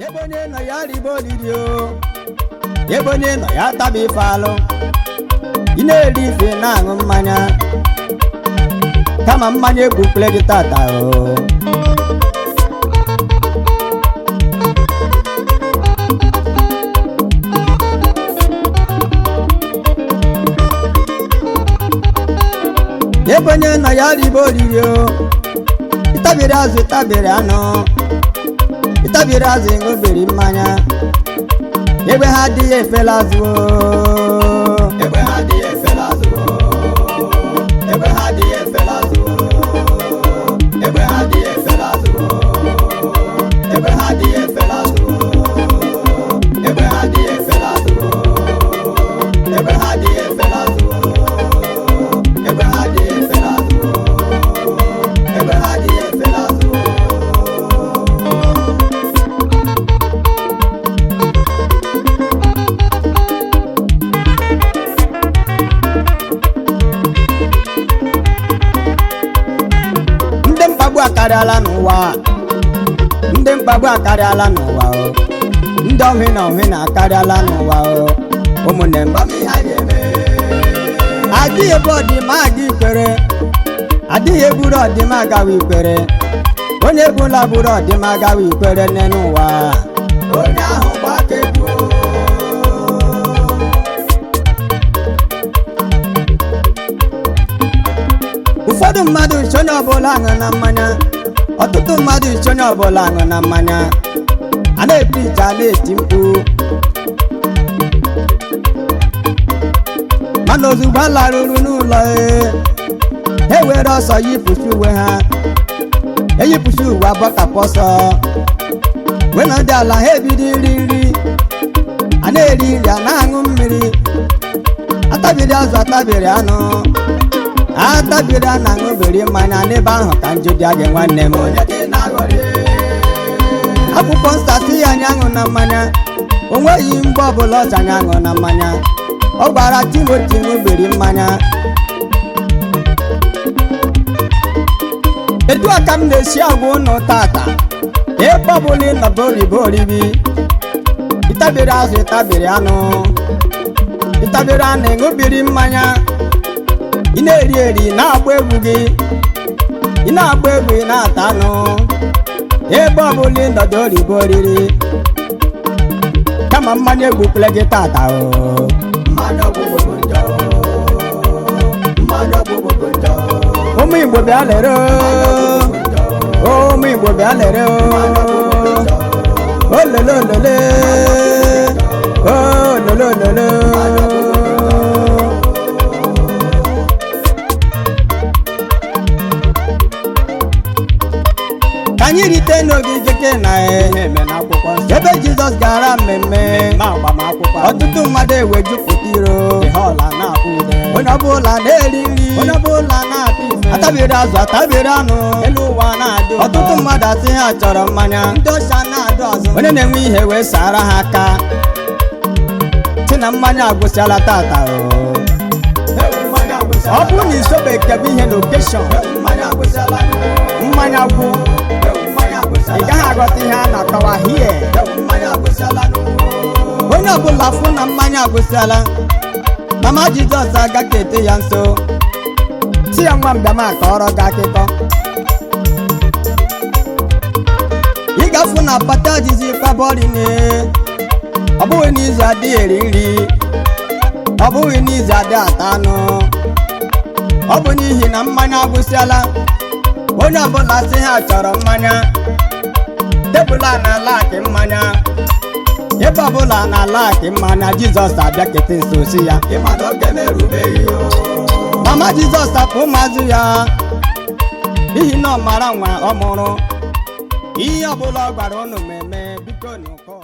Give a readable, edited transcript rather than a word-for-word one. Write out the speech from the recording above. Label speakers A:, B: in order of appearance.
A: Ebe onye nọ ya ribe oriri o, ebe onye nọ ya taba ife alụ. Ị na-eri ife, na-aṅụ mmanya, kama mmanya egbukwele gị tata o. Ebe onye nọ ya ribe oriri o. Ịtabiri azụ, ịtabiri anụ, ịtabiri azụ, ịṅụbiri mmanya, egbe ha adịghị efela azụ o.
B: Egbe ha adịghị efela azụ o. Egbe ha adịghị efela azụ o. Egbe ha adịghị efela azụ o. Egbe ha adịghị efela azụ o. Egbe ha adịghị efela azụ o. Egbe ha adịghị efela azụ o. Egbe ha adịghị efela azụ o. Egbe ha adịghị efela azụ o.
A: Ndị mkpagbu akarịala n'ụwa, ndị mkpagbu akarịala n'ụwa o. Ndị ọhị na ọhị na akarịala n'ụwa o. Ụmụnne m,
B: Gwa m ihe a ga-eme.
A: Adịghị ebe ọdịma aga ikwere, adịghị eburu ọdịma agawa ikwere. Onye bụla buru ọdịma agawa ikwere n'elu ụwa.
B: Onye ahụ gbaka egwu o.
A: Ụfọdụ mmadụ nche onye ọbụla aṅụ na mmanya, ọtụtụ mmadụ nche onye ọbụla aṅụ na mmanya. A na-ebu ite, a na-eti mkpu, mana ozugbo a larụrụ n'ụlọ, e were ọsọ yipụsị uwe ha, eyipụsị uwe, agbakapụ ọsọ wee nọdụ ala. Ha ebido iri nri, a na-eri nri, a na-aṅụ mmiri, atabiri azụ, atabiri anụ, atabiri a na-aṅụbiri mmanya. N'ebe ahụ ka njụ dị gị, nwanne m.
B: Onye ka ị na-aghọrị?
A: Akwụkwọ nsọ asị ya anyị aṅụ na mmanya. O nweghị mgbe ọbụla ọcha anyị aṅụ na mmanya. Ọ gwara Timoti ṅụbiri mmanya. Etu a ka m na-esi agwa ụnụ tata, ebe ọbụla ịnọbụ oribo oribi, ịtabiri azụ, ịtabiri anụ, ịtabiri anụ, ịṅụbiri mmanya, ị na-eri eri, na-agba egwu gị, ị na-agba egwu, ị na-ata anụ, ebe ọbụla ịnọdụ oribo oriri, kama mmanya egbukwele gị tata o.
B: Mmanya ọgbụgbụ bụ njọ. Mmanya ọgbụgbụ bụ njọ.
A: Ụmụ Igbo, bịa lere o. Ụmụ Igbo, bịa lere o. Olele olele, olele olele. Ka anyị rite n'ogige Kena,
B: Ihe eme n'akwụkwọ nsọ.
A: ebe Jizọs gara mmemme.
B: Ma agbamakwụkwọ.
A: Ọtụtụ mmadụ ewejupụta iro.
B: The hall a na-akwụ ude.
A: Onye ọbụla na-eri nri,
B: Onye ọbụla na-ata ife.
A: Atabiri azụ, atabiri anụ.
B: Elu ụwa na-adị ụtọ.
A: Ọtụtụ mmadụ asị ha chọrọ mmanya.
B: Ndị ọcha na-adụ azụ.
A: Onye na-enwe ihe wee sara ha aka, sị na mmanya agwụsịala tata o.
B: Ewu, mmanya agwụsịala.
A: Ọ bụrụ na isobe kebe ihe n'occasion,
B: Ewu, mmanya agwụsịala.
A: mmanya gwụ,
B: Ewu, mmanya agwụsịala.
A: ị gaghị aghọta ihe a na-akọwa hie.
B: Ewu, mmanya agwụsịala.
A: Onye ọbụla fụ na mmanya agwụsịala, mama Jizọs aga ka ete ya nso, si ya, "Nwa mbịama, kọrọ gị akụkọ." Ị ga-afụ na pata jizi kpabọrine. Ọ bụghị n'izu adịghị eri nri, ọ bụghị n'izu adịghị ata anụ, ọ bụ n'ihi na mmanya agwụsịala. Onye ọbụla sị ha chọrọ mmanya, tebụl a na-ala akị mmanya, ebe ọbụla na-ala akị mmanya. Jizọs abịa kete nso, si ya,
B: Ịma na oge m erubeghị o.
A: Mama Jizọs apụ ụmụazụ ya, n'ihi na ọ mara nwa ọ mụrụ. Ihe ọbụla ọ gwara unu ma eme, biko nụkọ.